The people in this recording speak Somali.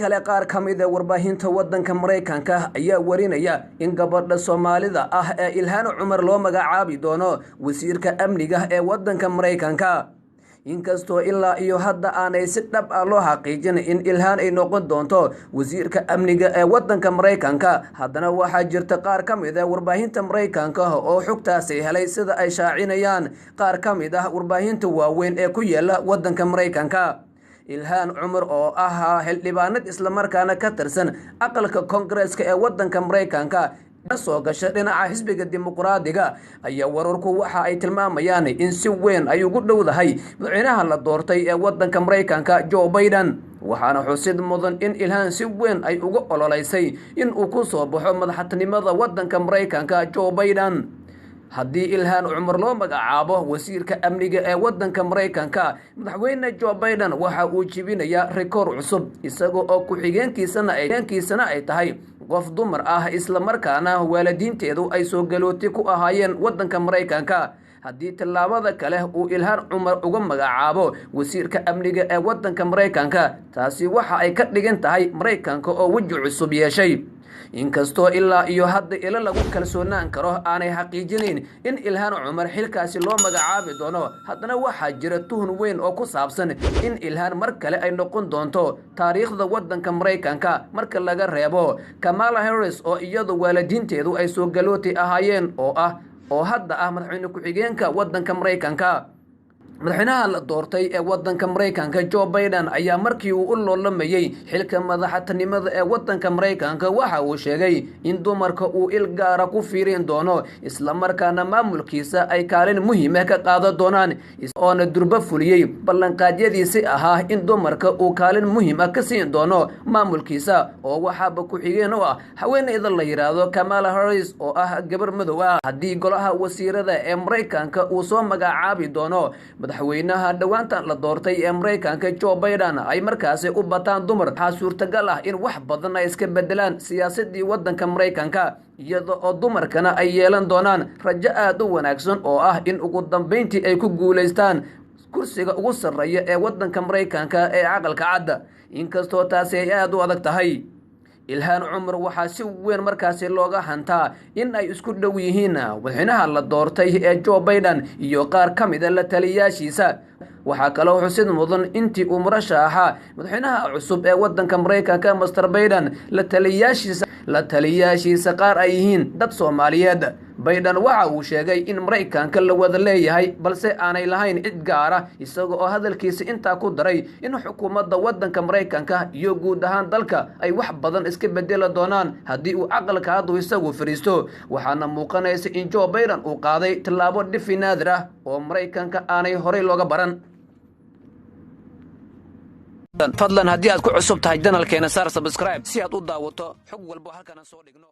Kale, qaar ka mid a warbaahinta waddanka Maraykanka ayaa warinaya in gabadha Soomaalida ah ee Ilhaan Cumar loo magacaabi doono wasiirka amniga ee waddanka Maraykanka. Inkastoo ilaa iyo hadda aanay si dhab ah loo xaqiijin in Ilhaan ay noqon doonto wasiirka amniga ee waddanka Maraykanka, haddana waxaa jirta qaar ka mid ah warbaahinta Maraykanka oo xogtaasi helay, sida ay shaacinayaan qaar ka mid ah warbaahinta waaweyn ee ku yaala waddanka Maraykanka. Ilhaan Cumar oo ahaa xildhibaanad islamarkaana ka tirsan aqalka Koongareeska ee waddanka Maraykanka, soo gasha dhinaca xisbiga Dimuqraadiga, ayaa wararku waxa ay tilmaamayaan in si weyn ay ugu dhowdahay madaxweynaha la doortay ee waddanka Maraykanka, Joe Biden. Waxaana xusid mudan in Ilhaan si weyn ay uga ololeysay in uu ku soo baxo madaxtinimada waddanka Maraykanka, Joe Biden. Haddii Ilhaan Cumar loo magacaabo wasiirka amniga ee waddanka Maraykanka, madaxweyne Joe Biden waxa uu jibinayaa rikoor cusub, isaga oo ku-xigeenkiisana ay tahay qof dumar ah, islamarkaana waalidiinteedu ay soo galooti ku ahaayeen waddanka Maraykanka. Haddii tallaabada kale uu Ilhaan Cumar uga magacaabo wasiirka amniga ee waddanka Maraykanka, taasi waxa ay ka dhigan tahay Maraykanka oo weji cusub yeeshay. Inkastoo ilaa iyo hadda ilo lagu kalsoonaan karo aanay xaqiijinayn in Ilhaan Cumar xilkaasi loo magacaabi doono, haddana waxaa jira tuhun weyn oo ku saabsan in Ilhaan mar kale ay noqon doonto taariikhda waddanka Maraykanka, marka laga reebo Kamala Harris oo iyadu waalidiinteedu ay soo galooti ahaayeen oo hadda ah madaxweyne ku-xigeenka waddanka Maraykanka. Madaxweynaha la doortay ee waddanka Maraykanka, Joe Biden, ayaa markii uu u loolamayey xilka madaxtinimada ee waddanka Maraykanka waxa uu sheegay in dumarka uu il gaara ku fiirin doono, islamarkaana maamulkiisa ay kaalin muhiima ka qaadan doonaan, oona durbo fuliyey ballanqaadyadiisi ahaa in dumarka uu kaalin muhiim ah ka siin doono maamulkiisa, oo waxaaba ku-xigeen u ah haweeneyda la yidhaahdo Kamala Harris oo ah gabar madow ah. Haddii golaha wasiirada ee Maraykanka uu soo magacaabi doono madaxweynaha dhowaantan la doortay ee Maraykanka, Joe Biden, ay markaasi u bataan dumar, waxaa suurtagal ah in wax badan ay iska bedelaan siyaasadii waddanka Maraykanka, iyada oo dumarkana ay yeelan doonaan rajo aada u wanaagsan oo ah in ugu dambeyntii ay ku guulaystaan kursiga ugu sarreeya ee waddanka Maraykanka ee Aqalka Cadda, inkastoo taasi ay aada u adag tahay. Ilhaan Cumar waxaa si weyn markaasi looga hantaa in ay isku dhow yihiin madaxweynaha la doortay ee Joe Biden iyo qaar ka mida la taliyaashiisa. Waxaa kaloo xusid mudan intii uu murasha ahaa madaxweynaha cusub ee waddanka Maraykanka, Mister Biden, la taliyaashiisa qaar ay yihiin dad Soomaaliyeed. Biden waxa uu sheegay in Maraykanka la wada leeyahay, balse aanay lahayn cid gaara, isaga oo hadalkiisa intaa ku daray in xukuumadda waddanka Maraykanka iyo guud ahaan dalka ay wax badan iska bedeli doonaan haddii uu aqalka haddu isagu fariisto. Waxaana muuqanaysa in Joe Biden uu qaaday tallaabo dhifi naadir ah oo Maraykanka aanay horey looga baran. Fadlan, haddii aad ku cusub tahay channelkeena, saar subscribe si aad u daawato xog walbo halkan aan soo dhigno.